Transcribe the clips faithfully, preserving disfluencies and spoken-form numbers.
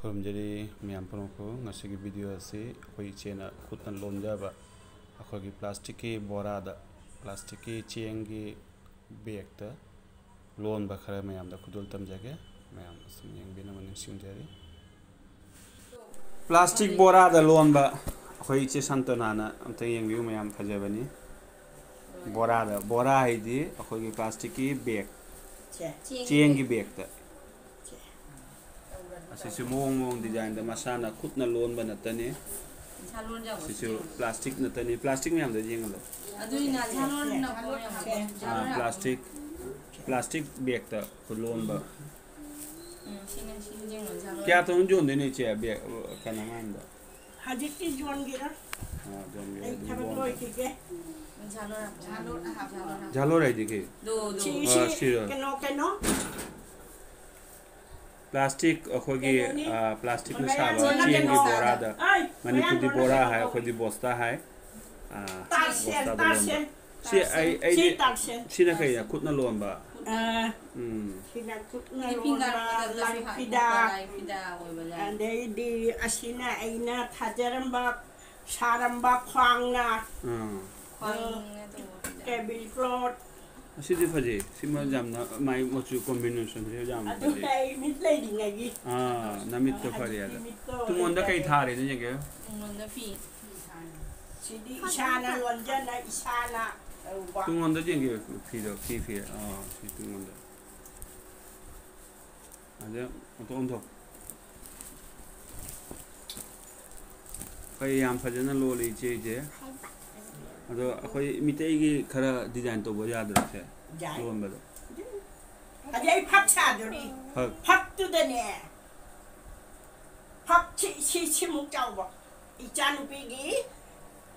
ꯈꯨꯔꯨꯝꯖꯔꯤ ꯃꯌꯥꯝ ꯄꯨꯝꯅꯃꯛꯄꯨ꯫ ꯉꯁꯤꯒꯤ ꯚꯤꯗꯤꯑꯣ ꯑꯁꯤ ꯑꯩꯈꯣꯏ ꯏꯆꯦꯅ ꯈꯨꯠꯅ ꯂꯣꯟꯖꯕ ꯑꯩꯈꯣꯏꯒꯤ ꯄ꯭ꯂꯥꯁꯇꯤꯛꯀꯤ ꯕꯣꯔꯥꯗ, ꯄ꯭ꯂꯥꯁꯇꯤꯛꯀꯤ ꯆꯦꯡꯒꯤ ꯕꯦꯒꯇ ꯂꯣꯟꯕ ꯈꯔ ꯃꯌꯥꯝꯗ ꯈꯨꯗꯣꯜ ꯇꯝꯖꯒꯦ꯫ ꯃꯌꯥꯝ ꯑꯁꯨꯝ ꯌꯦꯡꯕꯤꯅꯕ ꯅꯤꯡꯁꯤꯡꯖꯔꯤ꯫ ꯄ꯭ꯂꯥꯁꯇꯤꯛ ꯕꯣꯔꯥꯗ ꯂꯣꯟꯕ ꯑꯩꯈꯣꯏ ꯏꯆꯦ ꯁꯟꯇꯣꯅꯥꯅ ꯑꯝꯇ ꯌꯦꯡꯕꯤꯌꯨ ꯃꯌꯥꯝ, ꯐꯖꯕꯅꯤ꯫ ꯕꯣꯔꯥꯗ, ꯕꯣꯔꯥ ꯍꯥꯏꯗꯤ ꯑꯩꯈꯣꯏꯒꯤ ꯄ꯭ꯂꯥꯁꯇꯤꯛꯀꯤ ꯕꯦꯒ, ꯁꯦ꯫ ꯆꯦꯡꯒꯤ ꯕꯦꯒꯇ꯫ ꯁꯦ꯫ ꯑꯁꯤꯁꯨ ꯃꯑꯣꯡ ꯃꯑꯣꯡ ꯗꯤꯖꯥꯏꯟꯗ ꯃꯁꯥꯅ ꯈꯨꯠꯅ ꯂꯣꯟꯕ ꯅꯠꯇꯅꯤ꯫ ꯁꯥ ꯂꯣꯟ ꯌꯥꯕ ꯑꯁꯤꯁꯨ ꯆꯦꯡ꯫ ꯄ꯭ꯂꯥꯁꯇꯤꯛ ꯅꯠꯇꯅꯤ꯫ ꯄ꯭ꯂꯥꯁꯇꯤꯛ ꯃꯌꯥꯝꯗ ꯌꯦꯡꯍꯜꯂꯣ꯫ ꯑꯗꯨꯅꯤꯅ ꯁꯥ ꯂꯣꯟꯅ ꯄꯣꯠ ꯌꯥꯝ ꯁꯦ꯫ ꯁꯥ ꯑꯥ, ꯂꯣꯟ ꯌꯥꯕ꯫ ꯄ꯭ꯂꯥꯁꯇꯤꯛ, ꯄ꯭ꯂꯥꯁꯇꯤꯛ ꯕꯦꯒꯇ ꯈꯨꯠ ꯂꯣꯟꯕ꯫ ꯎꯝ, ꯁꯤꯅ, ꯁꯤꯅ ꯌꯦꯡꯉꯣ, ꯁꯥ ꯂꯣꯟ꯫ ꯀꯌꯥ ꯇꯧꯅ ꯌꯣꯟꯗꯣꯏꯅꯣ ꯏꯆꯦ, ꯕꯦꯒ, ꯀꯩꯅꯣ ꯃꯌꯥꯝꯗꯣ? ꯍꯧꯖꯤꯛꯇꯤ ꯌꯣꯟꯈꯤꯔꯣꯏ꯫ ꯑꯥ, ꯌꯣꯟꯈꯤꯔꯣꯏ, ꯑꯩ ꯑꯗꯨꯗꯤ ꯊꯕꯛ ꯌꯣꯟꯈꯤꯔꯣꯏ꯫ ꯂꯣꯏꯈꯤꯒꯦ꯫ ꯁꯥ ꯂꯣꯟ ꯍꯥꯞꯄꯣ꯫ ꯁꯥ ꯂꯣꯟ ꯍꯥꯞꯄꯣ꯫ ꯁꯤ, ꯑꯥ, ꯁꯤ ꯁꯤꯔꯣ? ꯀꯩꯅꯣ, ꯀꯩꯅꯣ? ꯄ꯭ꯂꯥꯁꯇꯤꯛ ꯑꯩꯈꯣꯏꯒꯤ, ꯀꯩꯅꯣꯅꯦ? ꯑꯥ, ꯄ꯭ꯂꯥꯁꯇꯤꯛꯅ ꯃꯌꯥꯝ ꯁꯥꯕ ꯂꯣꯟꯅ ꯆꯦꯡꯒꯤ ꯀꯩꯅꯣ? ꯕꯣꯔꯥꯗ, ꯑꯩ, ꯃꯅꯤꯄꯨꯔꯗꯤ ꯃꯌꯥꯝ ꯕꯣꯔꯥ ꯂꯣꯟꯅ ꯍꯥꯏ, ꯀꯩꯅꯣ? ꯑꯩꯈꯣꯏꯗꯤ ꯕꯣꯁꯇꯥ ꯍꯥꯏ꯫ ꯑꯥ, ꯇꯥꯔꯁꯦꯜ, ꯕꯣꯁꯇꯥꯗ ꯂꯣꯟꯕ꯫ ꯇꯥꯔꯁꯦꯜ, ꯁꯤ ꯑꯩ, ꯇꯥꯔꯁꯦꯜ꯫ ꯑꯩꯗꯤ ꯁꯤ ꯇꯥꯔꯁꯦꯜ꯫ ꯁꯤꯅ ꯀꯩꯅꯣ? ꯈꯨꯠꯅ ꯂꯣꯟꯕ꯫ ꯑꯥ, ꯎꯝ꯫ ꯁꯤꯅ ꯈꯨꯠꯅ ꯁꯤꯗꯤ ꯐꯤꯡꯒꯥ ꯂꯣꯟꯕ ꯂꯣꯟꯕꯗꯁꯨ ꯂꯥꯏ ꯍꯥꯞꯄ ꯐꯤꯗꯥ꯫ ꯂꯥꯏ ꯐꯤꯗꯥ ꯑꯣꯏꯕ ꯂꯩ꯫ ꯑꯗꯩꯗꯤ ꯑꯁꯤꯅ ꯑꯩꯅ ꯊꯥꯖꯔꯝꯕ, ꯁꯥꯔꯝꯕ ꯈ꯭ꯋꯥꯡꯅ꯫ ꯑꯥ꯫ ꯈ꯭ꯋꯥꯡꯅ ꯇꯧꯕ ꯐꯤꯗꯥ꯫ Table cloth. ꯑꯁꯤꯗꯤ ꯐꯖꯩ꯫ ꯁꯤꯃ ꯎꯝ꯫ ꯌꯥꯝꯅ ꯃꯥꯏ ꯃꯆꯨ ꯀꯣꯝꯕꯤꯅꯦꯁꯟꯁꯦ ꯌꯥꯝ ꯑꯗꯨ ꯐꯖꯩ꯫ ꯑꯩ ꯃꯤꯠ ꯂꯩꯔꯤꯉꯩꯒꯤ꯫ ꯑꯥ, ꯅꯃꯤꯠꯇꯣ ꯐꯔꯦ ꯍꯧꯖꯤꯛꯇꯤ ꯑꯗ꯫ ꯃꯤꯠꯇꯣ ꯇꯨꯡꯂꯣꯝꯗ ꯀꯩ ꯌꯥꯗ꯭ꯔꯦ꯫ ꯊꯥꯔꯤꯅꯣ ꯌꯦꯡꯒꯦ꯫ ꯇꯨꯡꯂꯣꯝꯗ ꯐꯤ꯫ ꯁꯤꯗꯤ ꯏꯁꯥꯅ ꯂꯣꯟꯖꯅ ꯏꯁꯥꯅ ꯇꯧꯕ꯫ ꯇꯨꯡꯂꯣꯝꯗ ꯌꯦꯡꯒꯦ, ꯐꯤꯗꯣ, ꯐꯤ, ꯐꯤ꯫ ꯑꯥ, ꯁꯤ ꯇꯨꯡꯂꯣꯝꯗ꯫ ꯑꯗ ꯑꯣꯟꯊꯣꯛ, ꯑꯣꯟꯊꯣꯛ꯫ ꯑꯩꯈꯣꯏ ꯌꯥꯝ ꯐꯖꯅ ꯂꯣꯜꯂꯤ ꯏꯆꯦꯁꯦ꯫ ꯑꯗꯣ ꯑꯩꯈꯣꯏ ꯃꯤꯇꯩꯒꯤ ꯈꯔ ꯗꯤꯖꯥꯏꯟ ꯇꯧꯕ ꯌꯥꯗ꯭ꯔꯣ ꯁꯦ? ꯌꯥꯏ꯫ ꯂꯣꯟꯕꯗꯣ꯫ ꯑꯗꯩ ꯑꯩ ꯐꯛ ꯁꯥꯗꯣꯔꯤ꯫ ꯐꯛ꯫ ꯐꯛꯇꯨꯗꯅꯦ꯫ ꯐꯛ ꯁꯤ, ꯁꯤ, ꯁꯤꯃꯨꯛ ꯆꯥꯎꯕ꯫ ꯏꯆꯥꯅꯨꯄꯤꯒꯤ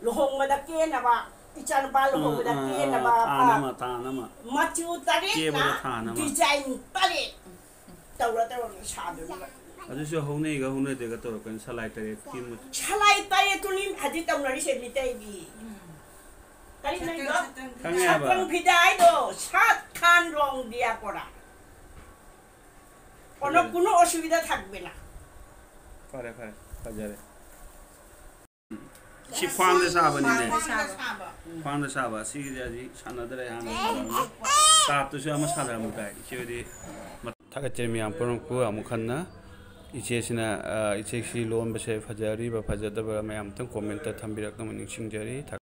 ꯂꯨꯍꯣꯡꯕꯗ ꯀꯦꯅꯕ, ꯏꯆꯥꯅꯨꯄꯥ ꯂꯨꯍꯣꯡꯕꯗ ꯑꯥ, ꯑꯥ, ꯀꯦꯅꯕ ꯇꯥꯟ ꯐꯛ꯫ ꯑꯃ, ꯇꯥꯟ ꯑꯃ꯫ ꯃꯆꯨ ꯇꯔꯦꯠꯅ ꯀꯦꯕꯗ ꯊꯥꯅꯕ꯫ ꯗꯤꯖꯥꯏꯟ ꯇꯔꯦꯠ ꯇꯧꯔ ꯇꯧꯔꯒ ꯁꯥꯗꯣꯏꯅꯦꯕ꯫ ꯑꯗꯨꯁꯨ ꯍꯧꯅꯩꯒ ꯍꯧꯅꯗꯦꯒ ꯇꯧꯔꯛꯀꯅꯤ, ꯁꯂꯥꯏ ꯇꯔꯦꯠꯀꯤ ꯃꯆꯨ꯫ ꯁꯂꯥꯏ ꯇꯔꯦꯠꯇꯨꯅꯤ ꯍꯧꯖꯤꯛ ꯇꯧꯅꯔꯤꯁꯦ ꯃꯤꯇꯩꯒꯤ꯫ ꯎꯝ꯫ ꯀꯔꯤ ꯁꯇ꯭ꯔꯪ, ꯂꯩꯕ? ꯁꯇ꯭ꯔꯪ ꯈꯪꯉꯦ ꯐꯤꯗꯥ꯫ ꯍꯥꯏꯕ꯫ ꯁꯇ꯭ꯔꯪ ꯐꯤꯗꯥ ꯍꯥꯏꯗꯣ ꯁꯥꯠ ꯈꯥꯟ ꯔꯣꯡ ꯗꯤꯌꯥ ꯄꯣꯔꯥ꯫ কোনো, হুম। কোনো অসুবিধা থাকবে না। ꯐꯔꯦ, ꯐꯔꯦ, ꯐꯖꯔꯦ꯫ ꯁꯤ ꯈ꯭ꯋꯥꯡꯗ ꯁꯥꯕꯅꯤꯅꯦ꯫ ꯈ꯭ꯋꯥꯡꯗ ꯁꯥꯕ꯫ ꯈ꯭ꯋꯥꯡꯗ ꯁꯥꯕ꯫ ꯁꯤꯒꯤꯗꯤ ꯍꯧꯖꯤꯛ ꯁꯥꯟꯅꯗ꯭ꯔꯦ, ꯍꯥꯟꯅ ꯁꯥꯟꯅꯔꯝꯃꯦ꯫ ꯇꯥꯠꯇꯨꯁꯨ ꯑꯃ ꯁꯥꯟꯅꯔꯝꯕ ꯇꯥꯏ꯫ ꯏꯆꯦ ꯍꯣꯏꯗꯤ ꯃ-, ꯊꯥꯒꯠꯆꯔꯤ ꯃꯌꯥꯝ ꯄꯨꯝꯅꯃꯛꯄꯨ ꯑꯃꯨꯛ ꯍꯟꯅ꯫ ꯏꯆꯦꯁꯤꯅ, ꯑ, ꯏꯆꯦꯁꯤ ꯂꯣꯟꯕꯁꯦ ꯐꯖꯔꯤꯕ꯭ꯔꯥ ꯐꯖꯗꯕ꯭ꯔꯥ ꯃꯌꯥꯝ ꯑꯝꯇꯪ comment ꯊꯝꯕꯤꯔꯛꯅꯕ ꯅꯤꯡꯁꯤꯡꯖꯔꯤ꯫